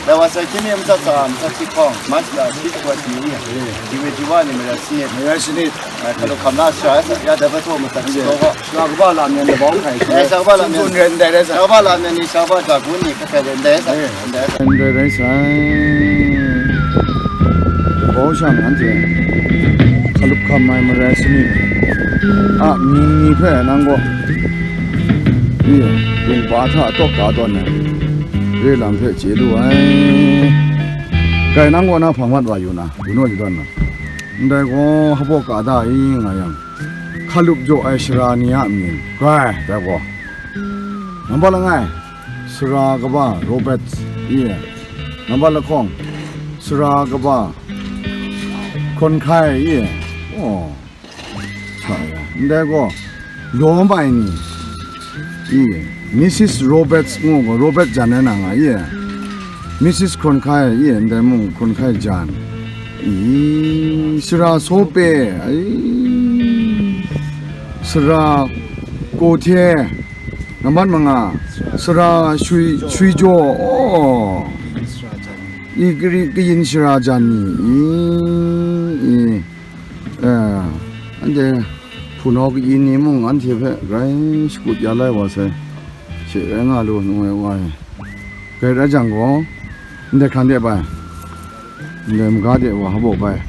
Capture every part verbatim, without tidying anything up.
Lai wa sai hkying mi matsat tsa, matsat shi hkawng, March la shi hkawng shi ni, Jiwe Jiwa ni Mara Sanit. Mara Sanit. Hkalup hkam la sara, ya dai hpe htaw matsat shi hkawng gaw. Sara kaba lam yan labau hkai shi. Eh, sara kaba lam yan. Tsun ren dai rai sa. Sara kaba lam yan ni, sara kaba ja gun ni, hkai ren dai sa. Eh. Ren dai sa. Ren dai rai sai. Labau shang anhte hkalup hkam ai Mara Sanit a mying ni hpe nang gaw, i, lungba hta tawk ga tawn ai. Re lam hpe chye lu ai. Grai nang kaw na hpang mat wa yu na, yu naw yu dan na. Ndai gaw hpaw ka da i nga yang, hkalup jaw ai sara ni a mying, grai, dai gaw. Nambat langai, sara kaba Robert i, nambat lahkawng, sara kaba Hkawn Hkai i, oh. Sa ya. Ndai gaw, lawm ai ni, i, Mrs Roberts ngu gaw, Robert jan ai na nga, i, Mrs Hkawn Hkai, i, ndai mung Hkawn Hkai jan, i, sara Sope, ai, sara Kohte, nambat manga, sara Shui, Shui Jaw, oh, i, kari, kayin sara jan ni, i, i. Eh, anhte hpunau kayin ni mung anhte hpe grai shakut ya lai wa sai, she rai nga lu, ngu ai wa ai. Grai rai jang gaw, ndai hkran de bai, ndai maga de wa hpaw bai,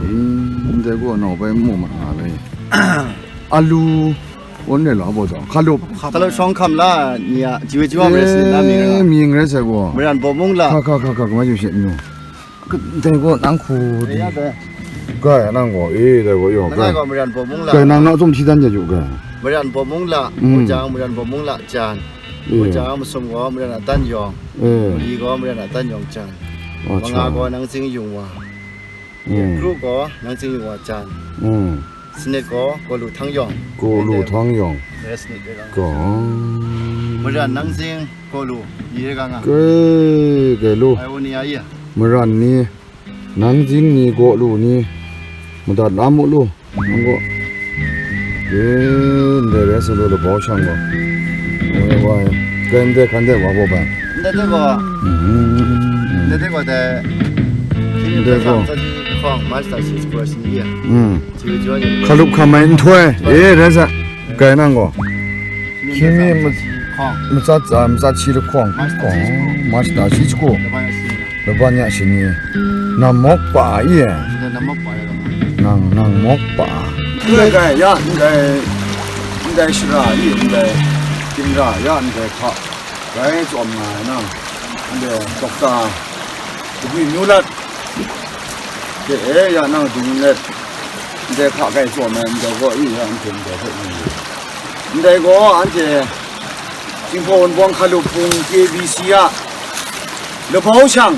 eh, ndai gaw nau bai mu ma nga bai. Alu, won re la bo jang, hkalup. Hkalup shawng hkam la ni a, Jiwe Jiwa Mara Sanit na mying rai nga. Eh, mying rai sai gaw. Maran Bawmung la. Hka, hka, hka, hka, hka, mai ju she myu. Dai gaw nang hku di. Ya, dai. Grai nang gaw, eh, dai gaw, yo, Nang grai. Gaw Maran Bawmung la. Grai nang na zom hti dan ja ju, grai. Maran Bawmung la, Mm. Wajang Maran Bawmung la jan. Eh. Wajang masum gaw Maran Atan Yawng. Eh. Mali gaw Maran Atan Yawng jan. Acha. Manga gaw Nang Zing Yung Wa. Mm. Kru gaw Nang Zing Yung Wa jan. Mm. Sanit gaw Gaw Lu Htang Yawng. Gaw Lu Htang Yawng. Yes, sanit rai nga. Gaw. Maran Nang Zing Gaw Lu ni rai nga nga. Ke, ke lu. Ai, u ni a i. Maran ni, Nang Zing ni, Gaw Lu ni, madat la mu lu. Nang gaw. Ke, ndai rai sa lu, labau shang gaw. Wai, wai. Ke, ndai hkan de wa gaw bai. Ndai de gaw. Mm. Ndai de gaw dai. Ndai gaw. Hkawng, Master Six Course ni a. Mm. Hkalup hkam ai nhtoi, e, rai sa, grai nang gaw. Hkying mi ma-, matsat tsa, matsat shi lahkawng, March ta shi hku, laban ya shani, nam mawk pa a i, nang, nang mawk pa a. Ndai grai ya, ndai, ndai shara i, ndai, ginra ya, ndai hpa, grai tsawm nga ai na, ndai dokta, Kabwi Myu Lat, de e ya nang dung let, ndai hpa grai tsawm ai ndai gaw i ya anhte ndai hpe ni. Ndai gaw anhte Jinghpaw Wunpawng Hkalup Hpung K B C a labau shang,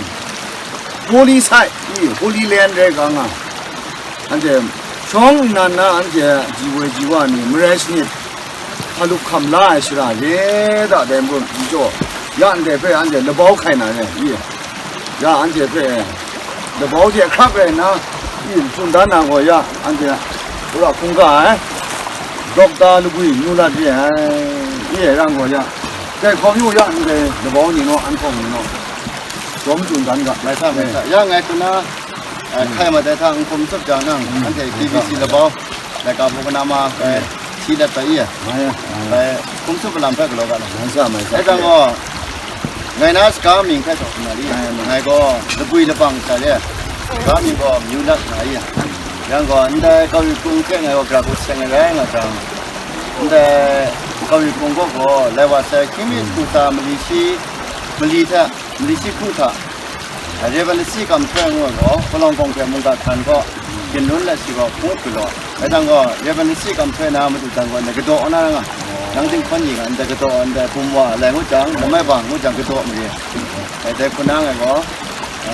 Holy Site i, Holy Land rai ga nga. Anhte shawng nnan na anhte ji woi ji wa ni marai sanit, hkalup hkam la ai shara re da dai npawt n jaw, ya ndai hpe anhte labau hkai na re i, ya anhte hpe labau hte hkrak rai nna, i, tsun dan na gaw, ya anhte wora hkungga ai, dokta lagwi ngu lat re ai, i, rang gaw, ya, dai hkawm yu, ya ndai labau ni naw, an hkawng ni naw, dawm tsun dan ga, lai sa, lai sa, ya ngai hku na, eh, hkai mat ai hta n hkum tsup jang nang, mm, anhte K B C labau, laika hpung kanam a, eh, si dat bai i, mai a, mai a, bai hkum tsup malam hpe galaw ga na. Mai sa, mai sa. Dai jang gaw, ngai na saga ming hpe taw hkrum na li, mai a, mai a, ngai gaw labwi labang sha re, saga ming gaw Myu Lat nga i, yang gaw ndai Kawi Hpung hte ngai gaw gara hku seng ai rai nga jang, ndai Kawi Hpung kaw gaw lai wa sai, hkying mi hku tsa mali shi, mali hta, mali shi hku hta, Rev. Lasi Kam Hproi ngu ai gaw, palawng kawng hpe mungga hkan kaw, ginlun let shi gaw, hpung hkru law, dai jang gaw, Rev. Lasi Kam Hproi na madu jan gaw, ndai kadaw na nga, nang dinghpawn ni nga, ndai kadaw, ndai bum wa, lai ngu jang, lamai bang ngu jang, kadaw mare. Dai, dai hku na ngai gaw,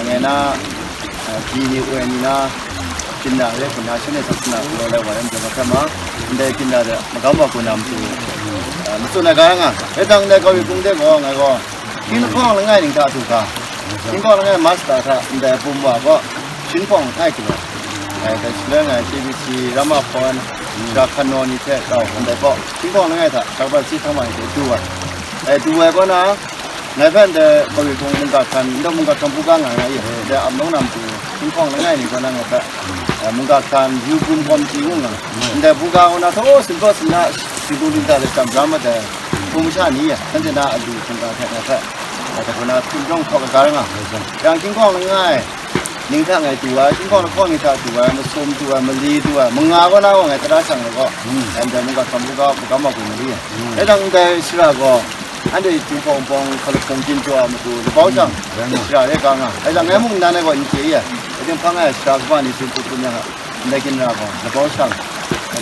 ngai na, ah, ji ni, woi ni na, ginra re hku na, shanhte sak sana, galaw lai wa ai, ndai hkra ma, ndai ginra de, magam wa hku na matu, ah, matsun ai ga nga. Dai jang, ndai Kawi Hpung de gaw, ngai gaw, Hkying lahkawng langai ning hta du ga, hkying lahkawng langai March hta hta ndai bum wa gaw, shin hpawng htai galaw ai, dai shaloi ngai K B C Ramahpawn, Shara Hkan Naw ni hte kau ndai gaw, hkying lahkawng langai hta Shara Hkan Naw si htawng ma ni hte du ai. Dai du ai kaw na, Ngai hpe ndai Kawi Hkung mungga hkran, ndai mungga hkran buga nga nga i, ndai ap nang na matu, hkinghkawng langai ni kaw na ngai hpe, eh, mungga hkran yu bum kawm chyi ngu nga. Ndai buga kaw na htaw, sinpyaw sinna, shigu lingta de tam bram mat ai, hpung masha ni, shanhte na alu hkungga hte ngai hpe, eh, dai kaw na htum jawng hkaw kaga nga. Yang hkinghkawng langai, ning hta ngai tu ai, hkinghkawng lahkawng ni hta tu ai, masum tu ai, mali tu ai, manga kaw na gaw ngai tara shang ai gaw, ndai mungga hkran buga, buga ma gun mali. Rai jang ndai shara gaw, anhte Jinghpaw Wunpawng hkalup hpawng ginjaw a matu labau shang, shara re ga nga. Rai jang, ngai mung nnan ai gaw n chye ye. Rai timung hpang e shara kaba ni tsun tsun tsun yang, ndai ginra gaw labau shang,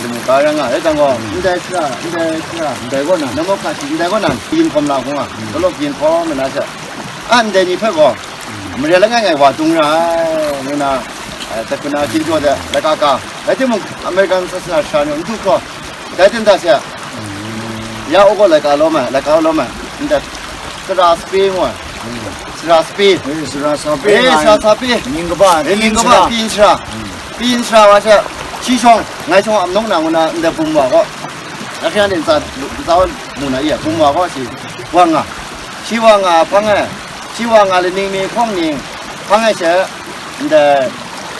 lamu ga ra nga. Rai jang gaw, ndai shara, ndai shara, ndai kaw nan, nammau hka shi, ndai kaw nan, yin hkawm la hkung a, galawp yin hkawm na sha, a ndai ni hpe gaw, mare langai ngai wa dung ra ai, ngu na, eh, dai hku na ginjaw de, laika ka. Rai timung, American sasana shara ni n du hkraw, dai ten da sha, ya u gaw laika lawm ai, laika lawm ai, ndai sara sape ngu ai, sara sape, Eh, sara sape eh, nga sara ai. Sape, Ning kaba, eh, ning kaba, pyin sara. Pyin sara. Pyin sara wa sha, shi shawng, ngai shawng ap nang na ngu na, ndai bum wa gaw, ahkyen ntsa, ntsa wa mu na iya, bum wa gaw shi wa nga, shi wa nga hpang e, shi wa nga le ning mi hkawng ning hpang e she, ndai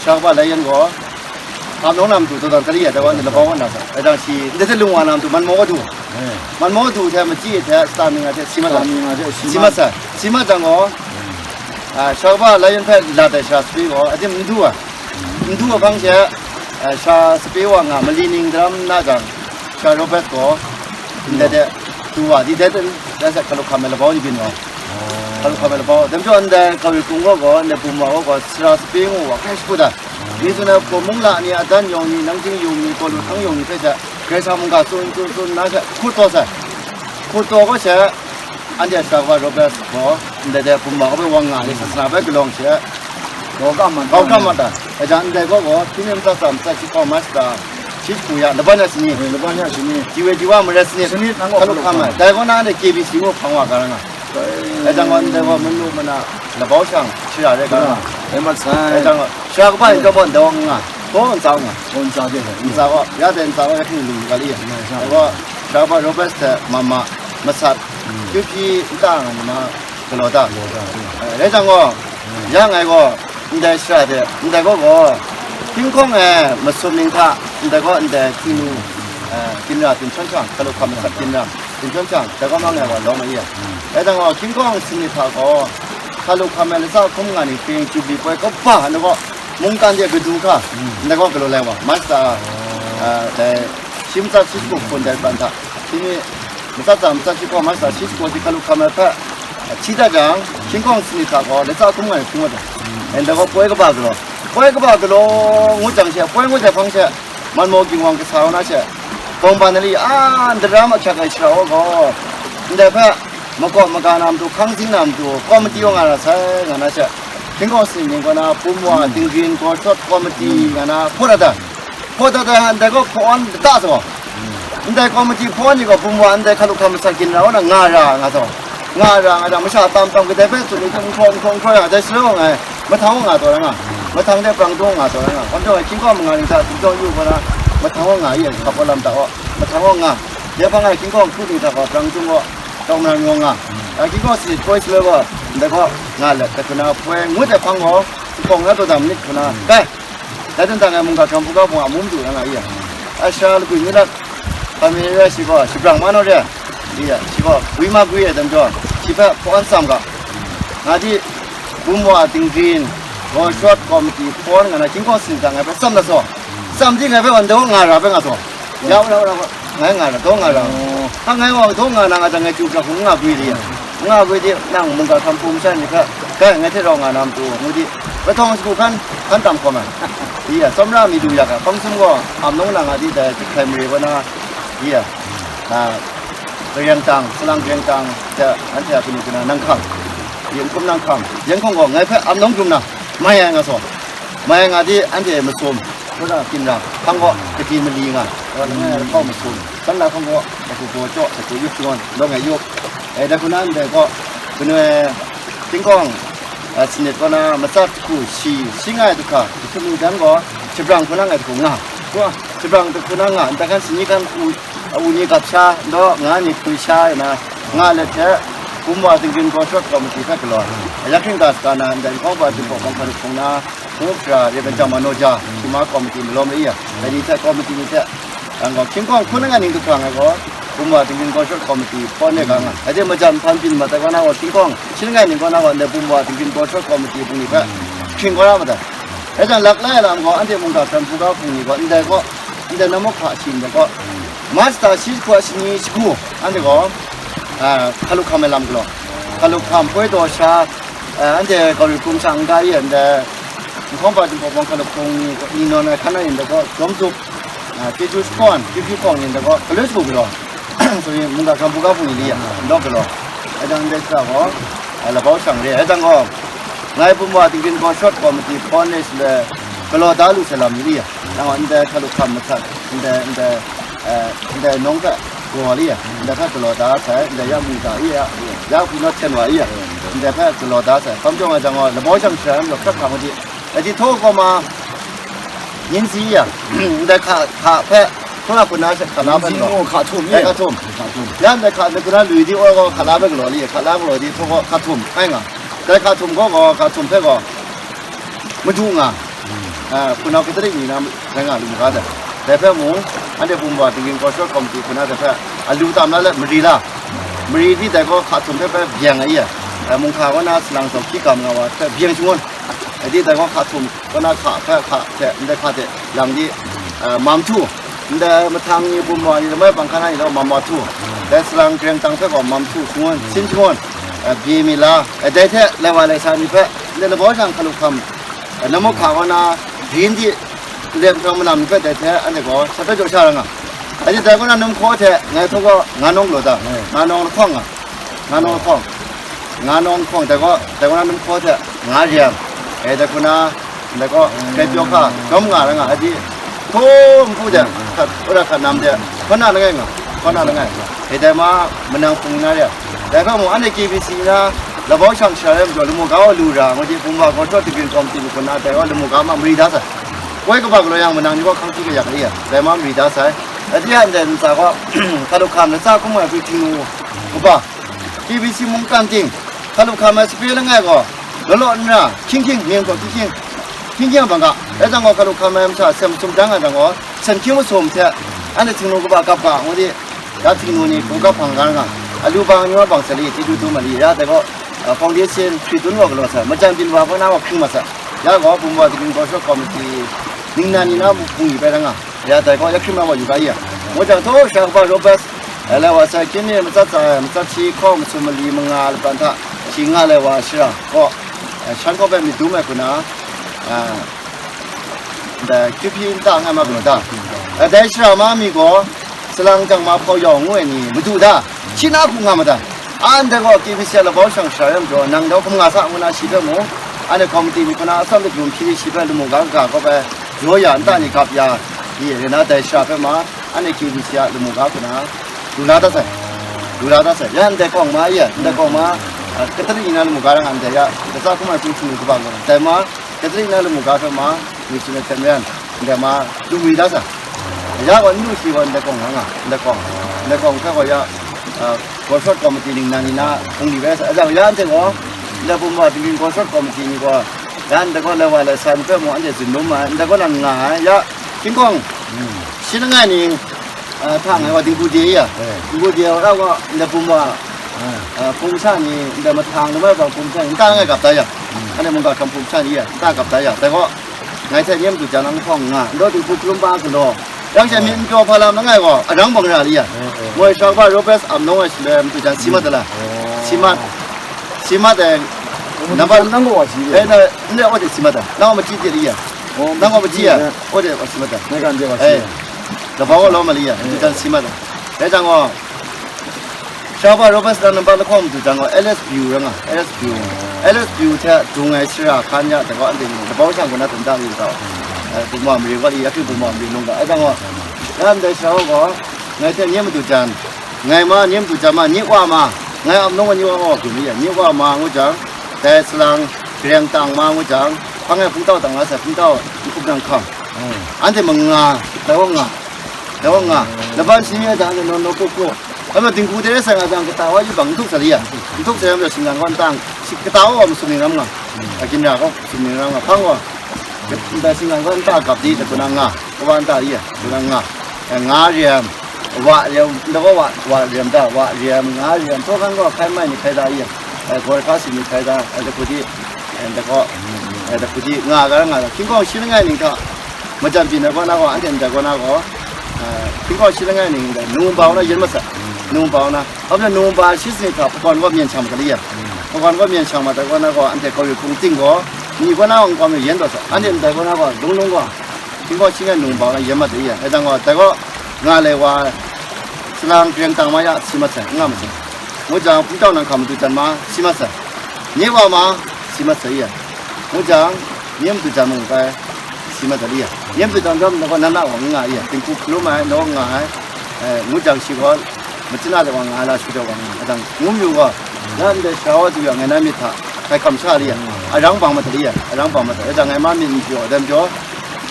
shara kaba lai yan gaw, ap nang na matu, dawdan kali ya, dai wa, ndai labau wa na sa, rai jang shi, ndai hte lung wa na matu, man maw du, man maw du hte, machyi hte, sata mi nga hte, si mat sa, Sata mi nga hte, si si mat. Mat sa, si mat jang gaw, ah, shara kaba lai yan hpe lat ai shara sape gaw, adim n du ai. N du ai hpang she, eh, shara sape wa nga, mali ning daram na jang, shara Robert gaw, ndai de, du wa, di de, de, de, hkalup hkam ai labau ni byin wa. Hkalup hkam ai labau. Dai majaw ndai Kawi Hkung gaw gaw, ndai bum wa gaw gaw, sara sape ngu wa, hkrai shakut ai. Ni tsun ai, Hpaw mung la ni, Adan yawng ni, Nangjing yawng ni, Kalu htang yawng ni hpe she, Karai Kasang mungga tsun, tsun, tsun, na she, hkut taw sai. Hkut taw gaw she, anhte a shara kaba Robert gaw, ndai de bum wa gaw bai wang nga ai, sasana bai kalawng she, Gawkam mat gawkam mat ai. Rai jang ndai gaw gaw, hpyi ni matsat tsa matsat shi hkawng mai sata, shi hku ya, laban ya shani, Eh, laban ya shani. Diwe diwa marai sanit, Sanit nang gaw hkalup hkalup hkam ai. Hkam. Dai gaw na anhte K B C ngu hpang wa ga ra nga. Rai jang gaw ndai gaw manu mana labau shang shara re ga. Rai mat sai. Rai jang gaw, shara kaba yin gaw baw ndai gaw nga, gaw ntsa nga. Gaw ntsa de. Ntsa gaw, ya dai ntsa gaw ya hking lu ga li. Ntsa. Dai gaw, shara kaba Robert hte mama, masat, Hmm. kyu hpyi nta nga ma, galaw da. Galaw da, hmm. Eh, rai jang gaw, Hmm. ya ngai gaw, ndai shara de, ndai gaw gaw, hkinghkawng e masum ning hta, ndai gaw ndai htingnu, eh, ginra, dinghpaw shang, hkalup hkam masat ginra, dinghpaw shang, dai gaw ma ngai wa lawm ai ya. Hmm. Rai jang gaw, hkinghkawng sanit hta gaw, hkalup hkam ai latsa hkum nga ni hpring, Jubli poi kaba, ndai gaw, mungkan de gadu hka, Hmm. ndai gaw galaw lai wa, masta, Oh. eh, dai, shi matsat shi shagu hpun dai hpan hta, shi ni, Matsat tsa, matsat shi hkawng, matsat shi shagu shi hkalup hkam ai hpe, a, hti dat jang, hkinghkawng sanit hta gaw, latsa hkum nga ai hpring wa jang, ndai gaw poi kaba galaw, poi kaba galaw ngut jang she, poi ngut ai hpang she, man maw ginwang kasa wa na she, bawng ban nali, a, ndara mahkyak ai shara wa gaw, ndai hpe, makawp maga na matu, hkang zing na matu, kawmati wa nga ra sai, nga na she, hkinghkawng sanit ning kaw na, bum wa, dinggrin, gawshawt, kawmati, nga na, hpaw dat ai. Hpaw dat ai, ndai gaw hpawn lata sa gaw, ndai kawmati hpawn ni gaw bum wa ndai hkalup hkam masat ginra wa na nga ra nga sa gaw, nga ra nga jang, masha tam tam kadai hpe tsun ni hte, n hkraw, n hkraw, n hkraw yang, dai shaloi gaw ngai mahtang wa nga taw ra nga, mahtang de prang dung wa nga taw ra nga, hkam jawng ai hkying kau manga ning hta, dum jawng yu hpaw na, mahtang wa nga i ai, hkap wa lam ta gaw, mahtang wa nga, dai hpang ai hkying kau hku ni hta gaw, prang dung gaw, tawng marang yawng nga, ai hkying kau sanit poi shaloi gaw, ndai gaw nga let, dai hku na poi ngut ai hpang gaw, nhkawng na taw dam nit hku na, kai, Dai dang dang e mungga hkam hpung ga hpung a mum du na nga i ya. Ai sha lagwi ngu dat, hpa mi re ai shi gaw, shabrang ma naw re ai, i ya, shi gaw, gwi ma gwi ai dam jaw, shi hpe hpawn tsam ga. Nga di, bum wa, dinggrin, gaw shawt, kawmati, hpawn, nga na, hkying kawng sin hta ngai hpe tsam dat saw. Tsam di ngai hpe wan dai wa nga ra bai nga saw. Ya, wa, wa, wa. Ngai nga ra, daw nga ra. Oh. Hpa ngai wa daw nga na nga jang ngai chyu hkra hkung nga bwi di ya. Nga bwi di nang mungga hkam hpung masha ni hpe, dai ngai hte rau nga na matu, ngu di, kahtawng shagu hkan, hkan tam hkawm ai. Di ya, tsawmra mi du ya ga, hpang sum gaw, am nung na nga di dai, hkrai mare wa na, di ya, a, Karyang tang, salang karyang tang, hte, anhte a kanu kana nang hkam, yin hkum nang hkam, yin hkawng gaw, ngai hpe am nung dum na, mai ai nga saw, mai ai nga di, anhte masum, Hkawra ginra, hpang gaw, kadi mali nga, gaw langai ai lahkau masum, san na hpang gaw, daku gaw jaw, daku yup shangawn, lawng e yup. E, daku na ndai gaw, kanu e, hkying kawng, a, sanit kaw na, matsat hku shi, shi nga ai du hkra, jahtum ning dan gaw, shabrang hku na nga ai daku nga, gaw, shabrang daku na nga, nta hkan sani hkan u, a, u ni gap sha, ndaw nga ni hpwi sha, na, nga let hte, Bumwa Tingrin Gaw Shawt Committee hpe galaw, ya hkring ga saga na ndai Nhkawng Ba Jinghpaw Bawng Hkalup Hpung na, Hpung Hkra, Rev. Jama Naw Ja, hkring ma committee malawm re ya, dai ni hte committee ni hte, yang gaw, hkying hkawng hkun langai ning kahkang ai gaw, Bumwa Tingrin Gaw Shawt Committee hpawn de ga nga. Dai hte majan hpan byin mat ai kaw na gaw, hkying hkawng hkun langai ning kaw na gaw, ndai Bumwa Tingrin Gaw Shawt Committee hpung ni hpe hkring kaw na ma ai. Rai jang, lak lai ai lam gaw, anhte mungga hkran hpu ga hpung ni gaw, ndai gaw, ndai na muk hpa shi ndai gaw, Masta shi jahku a shani shagu, anhte gaw, ah, hkalup hkam ai lam galaw, hkalup hkam poi daw sha, ah, anhte Gauri hkrum sha n-ga i, ndai Nhkawng Ba Jinghpaw Bawng Hkalup Hpung ni, ni nawn ai hkan ai ndai gaw, jawm tup, ah, chyeju shakawn, chyeju hkawng ni ndai gaw, galoi shagu galaw, sorry, mungga hkran hpu ga hpung ni li, n dawk galaw, rai jang, ndai hta gaw, ah, labau shang re, rai jang gaw, ngai Bumwa Tingrin Gaw Shawt Committee hpawn e shaloi, galaw da lu sai lam ni li ya, nang gaw ndai hkalup hkam mahtat, ndai, ndai, eh, ndai nawng hpe gaw li ya, ndai hpe galaw da sai, ndai ya mu da i ya, ya hku na hten wa i ya, ndai hpe galaw da sai, hkam jawng ai jang gaw, labau shang sharai anhte hkrak hkang di, dai hti htaw kaw ma, yin si ya, ndai hka, hka hpe, hkuna hkuna she hka la hpe galaw, hka htum, eh, hka htum, hka htum, ya ndai hka, ndai hkuna lui di, aw gaw hka la hpe galaw li ya, hka la galaw di, htaw gaw hka htum, ai nga, dai hka htum gaw, gaw hka htum hpe gaw, madu nga, ah, hpunau Catholic ni na rai nga lu maga dai. Dai hpe mung, anhte Bumwa Tingrin Gaw Shawt Committee hku na dai hpe alu tam la let mari la, mari di dai gaw hka htum hpe bai byeng ai e, ah, mung hka kaw na salang zaw hpyi gam nga wa hpe byeng shangun, dai di dai gaw hka htum kaw na hka hpe hka hte ndai hka hte lang di, ah, mam htu, ndai mahtang ni, bumwa ni, lamai bang hkan ni gaw mam wa htu, dai salang greng tang hpe gaw mam htu shangun, sin shangun, ah, bye mi la, ah, dai hte lai wa lai sa ni hpe ndai labau shang hkalup hkam, ah, na muk hka kaw na, rin di, lep hkrang manam ni hpe dai hte anhte gaw sa hpe jaw sha ra nga. Anhte dai kaw na num hkaw hte ngai htaw gaw nga nawng galaw da, nga nawng lahkawng nga, nga nawng lahkawng, nga nawng lahkawng, dai kaw, dai kaw na num hkaw hte nga riam, eh, dai kaw na, dai kaw, grai pyaw hka, jawm nga ra nga, a di, hkaw npu de, hkat, wora hkat nam de, hkaw na langai nga, hkaw na langai, eh, dai ma, manang hpung na riam, dai hpe mung, anhte K B C na, labau shang sha rai majaw, lamu ga wa lu ra, ngu di, Bumwa Gaw Shawt Tingrin Committee ni hku na, dai gaw lamu ga ma mari da sai. Woi kaba galaw yang, manang ni gaw hkang hti kayat kali ya, dai ma mari da sai. A di a ndai ntsa gaw, hkalup hkam latsa hkum ai hpring htingnu kaba, K B C mungkan ting, hkalup hkam ai sape langai gaw, law law n ra, hkying hkying, mying gaw hkying hkying, hkying hkying a bang ga, rai jang gaw, hkalup hkam ai masha sem masum dang ai jang gaw, sem hkying masum hte, anhte htingnu kaba gap ga, ngu di, ya htingnu ni hkungkap hpang ga nga, alu bang ni wa bang sa li, chyeju dum ma li, ya dai gaw, ah, foundation hkri tun wa galaw sai, majan byin wa kaw na wa hkring mat sai, ya gaw, Bumwa Tingrin Gaw Shawt Committee ningnan ni na bungli bai ra nga, ya dai gaw, ya hkring mat wa yu ga ya. Ngu jang, htaw sha kaba Robert, eh, lai wa sai, hkying mi matsat tsa ai, matsat hti hkawng masum mali manga lapran hta, shi nga lai wa shara gaw, eh, shan kaw bai myit dum ai hku na, ah, ndai, Kyuhpyi nta nga ma galaw da. Eh, dai shara ma mi gaw, salang jang ma hpau yau ngu ai ni, madu da, shi na hku nga ma da. Anhte gaw K B C a labau shang sha rai majaw, nang dau hkum nga sa, ngu na shi hpe mung, anhte committee ni hku na atsawm lajum hpyi shi hpe lamu ga kaga kawp ai, jaw ya, nta ni gap ya, di, rai na dai shara hpe ma, anhte K B C a lamu ga hku na, lu la da sai, lu la da sai, ya ndai hkawng ma, ya ndai hkawng ma, ah, Catholic ni na lamu ga rai nga ndai ya, latsa hkum ai hpring htingnu kaba gaw, dai ma, Catholic na lamu ga hpe ma, myit sin ai hte maren, ndai ma, lu wi da sa. Ya gaw, n lu shi gaw, ndai hkawng nga nga, ndai hkawng, ndai hkawng hpe gaw ya, ah, Gaw Shawt Committee ningnan ni na, hpung ni bai sa, a jang ya ndai gaw, ndai Bumwa Tingrin Gaw Shawt Committee ni gaw, ya ndai gaw, lai wa lai sa ni hpe mung, anhte zun lum ai, ndai gaw, nang nga ai, ya, hkying hkawng, shi langai ni, ah, hta ngai wa, Dinghku de ya, Dinghku de wa, ya gaw, ndai Bumwa, ah, hpung sha ni, ndai mahtang lamai bang hpung sha ni, nta ngai gap da ya, anhte mungga hkam hpung sha ni ya, nta gap da ya, dai gaw, ngai hte nye madu jan na lahkawng nga, n daw Dinghku Hkrum pa galaw, yang she myit n pyaw hpa lam langai gaw, arang bang ra li ya. Moi shak ba Robert am nawng ai shaloi madu jan si mat da la. Si mat, si mat ai, nambat nang gaw wa si, eh, na, n le, aw de si mat da. Nang gaw machyi de li ya. Nang gaw machyi ya, aw de wa si mat da. Nang gaw de wa si. Eh, kaba gaw law ma li ya, madu jan si mat da. Dai jang gaw, Shaba Robert na nambat lahkawng madu jang gaw, L S B U rai nga, L S B U. L S B U hte dung ai shara hkan ya, dai gaw, anhte ni, labau shang kaw na dum da li gaw, eh, bungma mari gaw li, ya hkring bungma mari lung ga, ai jang gaw, ya ndai shara gaw, ngai hte nye madu jan, ngai ma, nye madu jan ma, nye wa ma, ngai am nawng wa, nye wa ma wa byin li ya, nye wa ma ngu jang, dai salang, gareng tang ma ngu jang, hpang e hpungtau tang la sai, hpungtau, n hkup nang hkam. Anhte manga, dai wa nga, dai wa nga, laban shi mi a jang, anhte naw naw kuk kuk, Ama dinghku de rai sai nga jang, kata wa yubang n htuk sa li ya. N htuk sa yang, singgan kaw n tang, si-, kata wa masum ning ram nga. Aginra kaw masum ning ram nga. Hpang wa, nta singgan kaw n ta gap di, da kunang nga. Kawa n ta li ya, kunang nga. Eh, nga riam, wa riam, nda kaw wa, wa riam da, wa riam, nga riam. Htaw kan kaw hkai mai ni hkai da li ya. Eh, gawra hka si ni hkai da, eh, da ku di, eh, da kaw, eh, da ku di, nga ga nga da. Hkying kaw shi langai ning hta, majan pyi na kaw na kaw, anhte ndai kaw na kaw, ah, hkying kaw shi langai ning dai, nu nba kaw na yen masat, nu nba kaw na, hpa nu nba shi sani hta, hpakon kaw myen shang mat li ya, hpakon kaw myen shang mat dai kaw na kaw, anhte kaw yu hpung ting gaw, ni kaw na kaw nkau mi yen taw sa, anhte ndai kaw na kaw, lung lung gaw, hkying kaw shi langai nu nba kaw na yen mat li ya, e dang gaw, dai gaw, nga lai wa, salang kreng tang ma ya, si mat sai, n nga mat sai, ngut jang, hpung tau nang hkam madu jan ma, si mat sai, nye wa ma, si mat sai ya, ngut jang, nye madu jan mung bai, si mat da li ya. Yem tu jang jam, nang gaw nan na wa nga ai, tingku hkalum ai, nang gaw nga ai, eh, ngut jang shi gaw, machyina de wa nga ai, la shi de wa nga ai, dang ngu yu gaw, ya ndai sha wa tu ya ngai na myit hta, hkai hkam sha li ya, arang bang mat da li ya, arang bang mat da, ya dang ngai ma myit n jaw, dam jaw,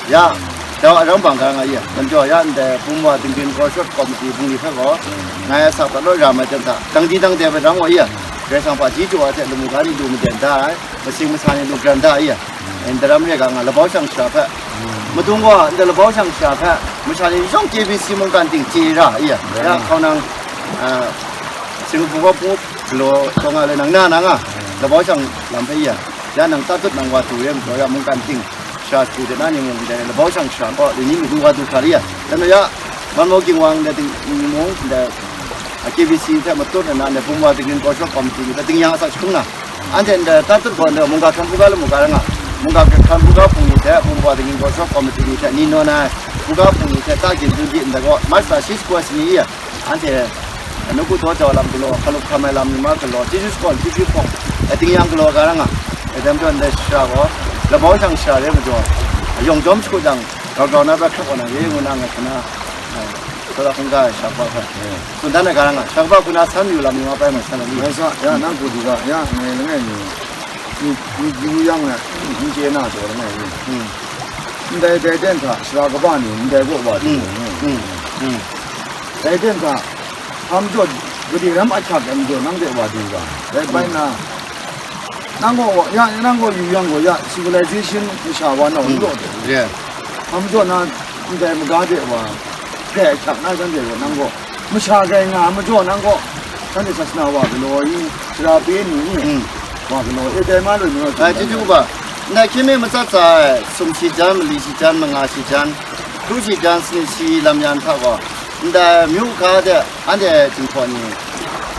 ya, ya arang bang ga nga ya, dam jaw, ya ndai bum wa tingrin gaw shawt kawm mati bungli hpe gaw, ngai a sa pat law ra mai ten hta, dang di dang de bai rang wa ya, Karai Kasang hpaji jaw ai hte lamu ga ni lu maden da ai, masing masa ni lu kran da ya. Ndaram re ga nga, labau shang shara hpe, madung gaw, nda labau shang shara hpe, masha ni yawng K B C mungkan ting chye ra, iya, ya, hkaunang, ah, Singapore wa pung galaw taw nga le, nang na na nga, labau shang lam hpe, iya, ya, nang tatut nang wa tu re, majaw, ya, mungkan ting shara shatu de na ni mung, dai labau shang shara gaw, ni mung wa du hkra, iya, dan ya, man mau ging wang, da ting ni mung, da, K B C hte matut na, da bum wa tingrin gaw shawt kawm ting, da ting yang asak shakung na, Anhte ndai tatut gaw ndai mungga hkran hpuga lamu ga ra nga, mungga hkran hpuga hpung ni hte, bum wa tingrin gaw shawt kawm matu ni hte, ni nawn ai hpuga hpung ni hte, ta gyin dun di ndai gaw, March la shi sukwa sini i, anhte nawku daw jau lam galaw, hkalup hkam ai lam ni ma galaw, chyeju shakawn, chyeju hpawng, e, tingyan galaw ga ra nga, e, dai majaw ndai shara gaw, labau shang shara re majaw, yawng jawm shagu jang, grau grau na pra hkrak wa na re ngu na nga hkana, e, Sara hkungga ai shakaba hpe. Tsun dan ai ga ra nga, shakaba hku na san mayu lam ni ma pai ma san ai ni? Ngai sa, ya, nang ku du ga, ya, ngai langai mi, ni, ni yu yang na, n chye na taw langai mi. Ndai dai ten hta, sara kaba ni, ndai gaw wa du. Dai ten hta, hpa majaw, gade ram ahkyak ai majaw, nang de wa du ga. Dai bai na, nang gaw wa, ya, nang gaw yu yang gaw, ya, civilization masha wa na wa law de. Hpa majaw na, ndai maga de wa, hpe ahkyak na shanhte gaw, nang gaw, masha grai nga ai majaw nang gaw, shanhte sasana wa galaw i, sara pe ni i, wa galaw e, dai ma loi ni gaw, Ai, chyeju kaba, ndai hkying mi matsat tsa ai, sum shi jan, mali shi jan, manga shi jan, hkru shi jan, sanit shi lam yan hta gaw, ndai myu hka de, anhte Jinghpaw ni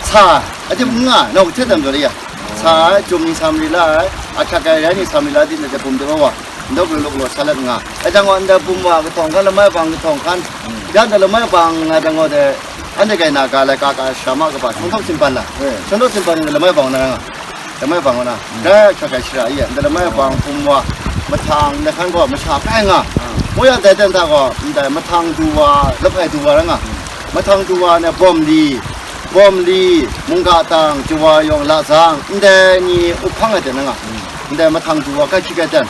sa ai, aten n nga ai, nau hte dam jaw de ya, sa ai, jum ni sa mari la ai, ahkyak ai rai ni sa mari la ai, di ndai hte bum de wa wa, ndau galaw galaw sa let nga ai, jang gaw, ndai bum wa kahtawng hkan, lamai bang kahtawng hkan, ya ndai lamai bang nga jang gaw de, anhte kai na ga lai, ka ka shara ma kaba, shawng htawk sinpan la, shawng htawk sinpan ni lamai bang na ra nga. Lamai bang kaw na, dai ahkyak ai shara i, ndai lamai bang hpung wa, mahtang, ndai hkan gaw masha kai nga. Mu ya dai ten hta gaw, ndai mahtang du wa, lahpai du wa ra nga. Mahtang du wa ne, bawm li, bawm li, mungga tang, jawa yawng, lazang, ndai ni up hkang ai ten na nga. Ndai mahtang du wa, kai hkyik ai ten.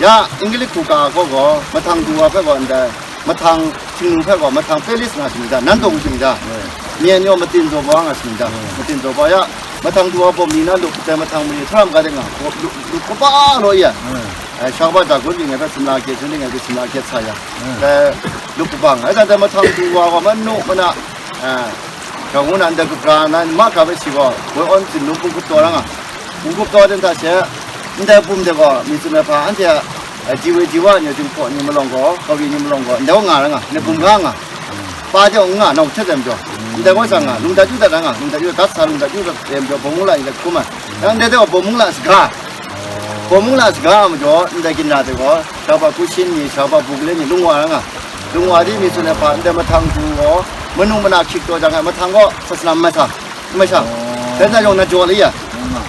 Ya, English hku ka gaw gaw, mahtang du wa hpe gaw ndai, mahtang, Htingnu hpe gaw mahtang palace nga shi ni da, nan dawng shi ni da, myen yaw matin zaw ba nga shi ni da, matin zaw ba ya, mahtang du wa bawm ni na lup, dai mahtang mari htaram ga de nga, lup, lup kaba law ya, ai, shak ba da gun ling ai hpe, simla hkyet hkyun ling ai hpe, simla hkyet sa ya, dai lup kabang, ai, dai mahtang du wa gaw manu mana, ai, Gaw ngu na ndai gupra na mahkra hpe shi gaw, woi awn tsin lung hpung hkup taw ra nga, hpung hkup taw ai ten hta she, ndai bum de gaw, myi tsun ai hpa, anhte a, a, ji woi ji wa ni, Jinghpaw ni malawng gaw, Kawi ni malawng gaw, ndai gaw nga ra nga, ndai bum ga nga, pa de gaw n nga, nau htet ai majaw, ndai gaw sha nga, lung dat yu dat ra nga, lung dat yu dat sa, lung dat yu dat ai majaw, bawng mung la ni hte hkrum ai, ndai de gaw bawng mung la saga, bawng mung la saga ai majaw, ndai ginra de gaw, Shaba Kushin ni, Shaba Bugale ni, lung wa ra nga. Lung wa di mi tsun ai hpa, ndai mahtang du gaw, manu mana hkyik taw jang ai, mahtang gaw sasana n mai shang, n mai shang. Dai na yawng na jaw la ya.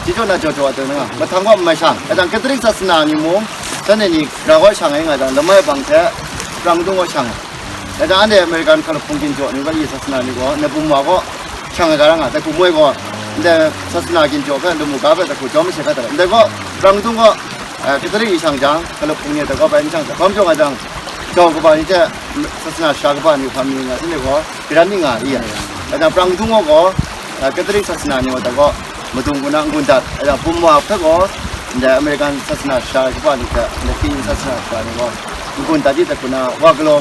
Ji jaw na jaw jaw ai taw na nga. Mahtang gaw n mai shang. Ai jang Catholic sasana ni mung, shanhte ni gara gaw shang ai nga jang, lamai bang hte, prang dung gaw shang ai. Ai jang anhte American hkalup hpung ginjaw ni gaw, yi sasana ni gaw, ndai bum wa gaw, shang ai ga ra nga, dai hku moi gaw, ndai sasana ginjaw hpe, lamu ga hpe, dai hku jawm masha hkra hta, ndai gaw, prang dung gaw, eh, Catholic ni shang jang, hkalup hpung ni dai gaw bai n shang, hpa majaw nga jang, jau kaba ni hte, sasana sha kaba ni hpa mi nga, shanhte gaw, garan ni nga, i ya. Ada prang dung gaw, Katolik sasana ni gaw, madung kuna n-gun dat, ada bum wa hpe gaw, ndai American sasana sha kaba ni hte, ndai Khristian sasana sha ni gaw, n-gun dat di dat kuna, wa galaw,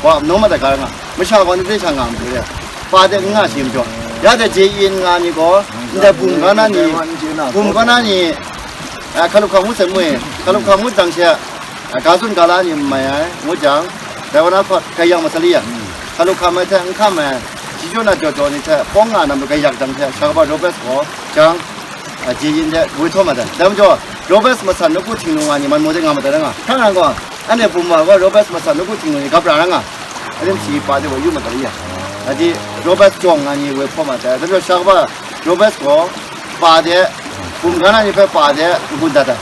wa amnawng madat ga nga, masha gaw ndai sha nga majaw, pa de n nga shi majaw, ya de je yin nga ni gaw, ndai bum ga na ni, bum ga na ni, hkalup hkam ngut sai mu e, hkalup hkam ngut jang she, ga tsun ga la ni n mai ai, ngu jang, dai wa na hpawt, gayang masali ya, hkalup hkam ai hte n hkam ai, shi jaw na jaw jaw ni hte, pawng nga na magai yak jang hte, sha kaba Robert gaw, jang, a, ji yin de, woi htaw ma dan. Dai majaw, Robert masan nawku htingnung nga ni man maw de nga ma dan nga. Hkra nang gaw, anhte bum wa gaw, Robert masan nawku htingnung ni gap ra na nga. Alim shi pa de woi yu ma dan ya. Aji, Robert jawng nga ni woi hpaw ma dan. Dai majaw, sha kaba, Robert gaw, pa de, bum ga na ni hpe pa de, n-gun dat ai.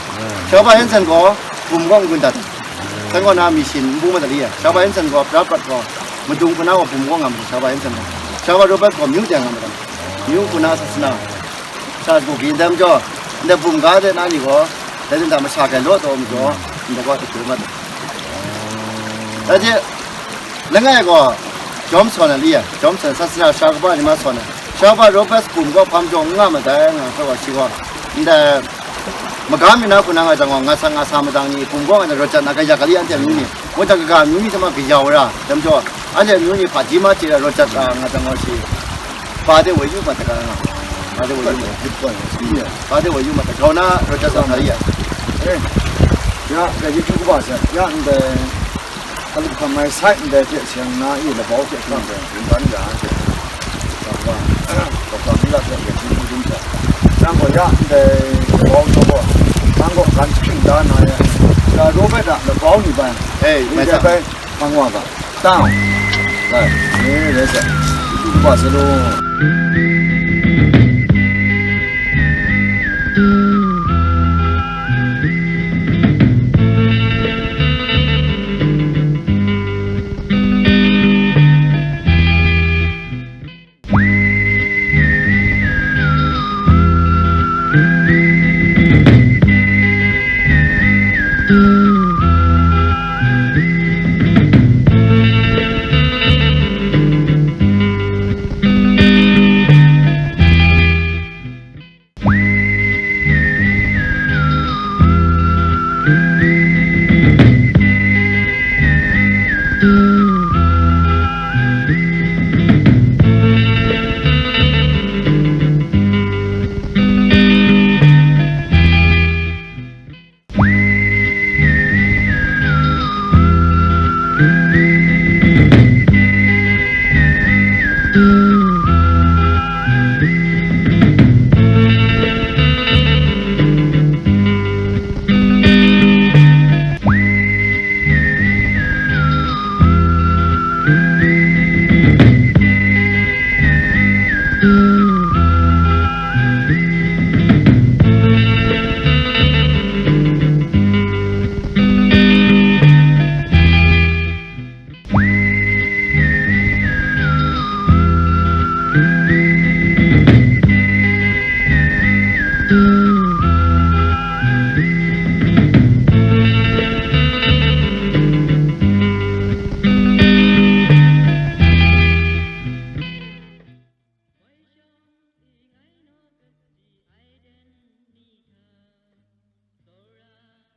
Sha kaba Hanson gaw, bum gaw n-gun dat ai. San gaw na mi shin n bu ma dan ya. Sha kaba Hanson gaw, pra prat gaw, madung hku na gaw, bum gaw nga ma, sha kaba Hanson gaw. Sha kaba Robert gaw, myu de nga ma dan. Myu hku na sasana. Sha shagu gi ndai majaw, ndai bum ga de na ni gaw, dai hta masha gai law taw majaw, ndai gaw dahkru mat ai. Dai hte, langai gaw, Johnson a li ai, Johnson sasana sha kaba ni ma sawn ai. Sha kaba Robert bum gaw hpam jaw n nga ma dai, nga hpe gaw shi gaw, ndai, maga mi na hku na nga jang gaw, nga sa nga sa madang ni, bum gaw nga rawt jat na, kaya kali anhte amyu ni, ngut jang kaga amyu ni hte ma kayau ra, dai majaw, anhte amyu ni hpaji ma chye ra rawt jat ra, nga jang gaw shi, pa de woi yu ma ta ga nga, pa de woi yu ma ta, pa de woi yu ma ta, grau na rawt jat sa na ri ya. Eh, ya, ga yi hkyu kaba sa, ya, ndai, hkalup hkam ai sai ndai hte seng na i labau hte hkam ai, wundan ga ai hte, kaba, kaba mi la hte, ya, hkyu hkyu dum sa. Nang gaw ya, ndai, labau nang gaw, nang gaw gan hkying da na ya, ya, Robert a labau ni bai, eh, ndai bai, hpang wa ga. Tau. Rai, ni rai sa. Itu kuba sa lo.